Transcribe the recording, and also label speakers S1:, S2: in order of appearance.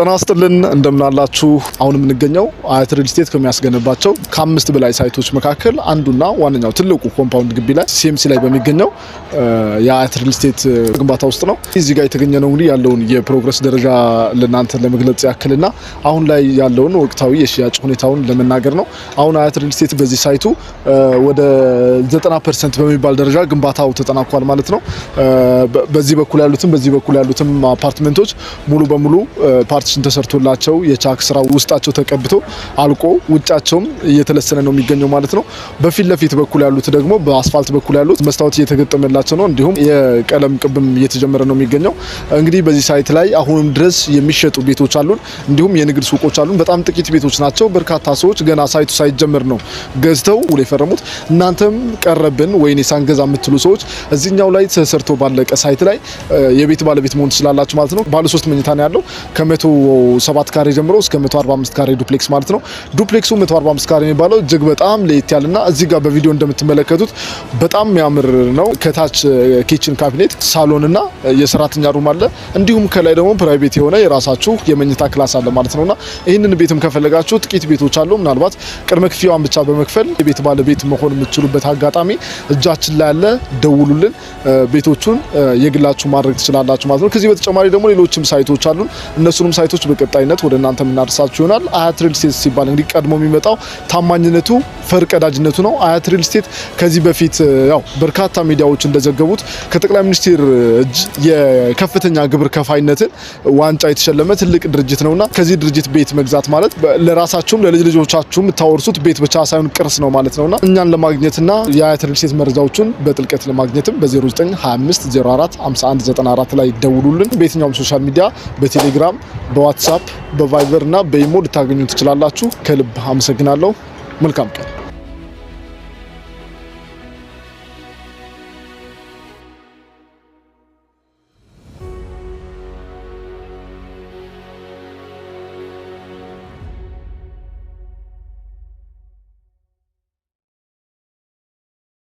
S1: ጤና ይስጥልን፣ እንደምናላችሁ። አሁን የምንገኘው አያት ሪል ስቴት ከሚያስገነባቸው ከአምስት በላይ site ኦች መካከል አንዱና ዋነኛው ትልቁ compound ግቢ ላይ ሲኤምሲ ላይ በሚገኘው የአያት ሪል ስቴት ግንባታ ውስጥ ነው። እዚህ ጋር የተገኘ ነው እንግዲህ ያለውን የ progress ደረጃ ለእናንተ ለመግለጽ ያክልና አሁን ላይ ያለውን ወቅታዊ የሽያጭ ሁኔታውን ለመናገር ነው። አሁን አያት ሪል ስቴት በዚህ site ኡ ወደ 90% በሚባል ደረጃ ግንባታው ተጠናቋል ማለት ነው። በዚህ በኩል ያሉትም አፓርትመንቶች ሙሉ በሙሉ partition ተሰርቶላቸው፣ የቻክ ስራ ውስጣቸው ተቀብቶ አልቆ ውጫቸውም እየተለሰነ ነው የሚገኘው ማለት ነው። በፊት ለፊት በኩል ያሉት ደግሞ በአስፋልት በኩል ያሉት መስታወት እየተገጠመላቸው ነው። እንዲሁም የቀለም ቅብም እየተጀመረ ነው የሚገኘው። እንግዲህ በዚህ site ላይ አሁንም ድረስ የሚሸጡ ቤቶች አሉን፣ እንዲሁም የንግድ ሱቆች አሉን። በጣም ጥቂት ቤቶች ናቸው። በርካታ ሰዎች ገና site ኡ ሳይጀመር ነው ገዝተው ውል የፈረሙት። እናንተም ቀረብን ወይኔ ሳንገዛ የምትሉ ሰዎች እዚህኛው ላይ ተሰርቶ ባለቀ site ላይ የቤት ባለቤት መሆን ትችላላችሁ ማለት ነው። ባለ ሶስት መኝታ ነው ያለው፣ ከ107 ካሬ ጀምሮ እስከ 145 ካሬ duplex ማለት ነው። Duplex ኡ 145 ካሬ የሚባለው እጅግ በጣም ለየት ያለና እዚህ ጋር በቪዲዮ እንደምትመለከቱት በጣም የሚያምር ነው። ከታች kitchen cabinet፣ ሳሎን እና የሰራተኛ room አለ። እንዲሁም ከላይ ደግሞ private የሆነ የራሳችሁ የመኝታ class አለ ማለት ነውና ይህንን ቤትም ከፈለጋችሁ ጥቂት ቤቶች አሉ። ምናልባት ቅድመ ክፍያዋን ብቻ በመክፈል የቤት ባለቤት መሆን የምትችሉበት አጋጣሚ እጃችን ላይ ያለ፣ ደውሉልን። ቤቶቹን የግላችሁ ማድረግ ትችላላችሁ ማለት ነው። ከዚህ በተጨማሪ ደግሞ ሌሎችም site ኦች አሉን። እነሱንም site ኦች በቀጣይነት ወደ እናንተ የምናደርሳችሁ ይሆናል። አያት ሪል ስቴት ሲባል እንግዲህ ቀድሞ የሚመጣው ታማኝነቱ፣ ፈርቀዳጅነቱ ነው። አያት ሪል ስቴት ከዚህ በፊት ያው በርካታ ሚዲያዎች እንደዘገቡት ከጠቅላይ ሚኒስትር እጅ የከፍተኛ ግብር ከፋይነትን ዋንጫ የተሸለመ ትልቅ ድርጅት ነውና ከዚህ ድርጅት ቤት መግዛት ማለት ለራሳችሁም ለልጅ ልጆቻችሁም የምታወርሱት ቤት ብቻ ሳይሆን ቅርስ ነው ማለት ነውና እኛን ለማግኘትና የአያት ሪል ስቴት መረጃዎቹን በጥልቀት ለማግኘትም በ0925 04 51 94 ላይ ደውሉልን። በየትኛውም social media በቴሌግራም፣ በዋትሳፕ፣ በቫይበር እና በኢሞ ልታገኙ ትችላላችሁ። ከልብ አመሰግናለሁ። መልካም ቀን።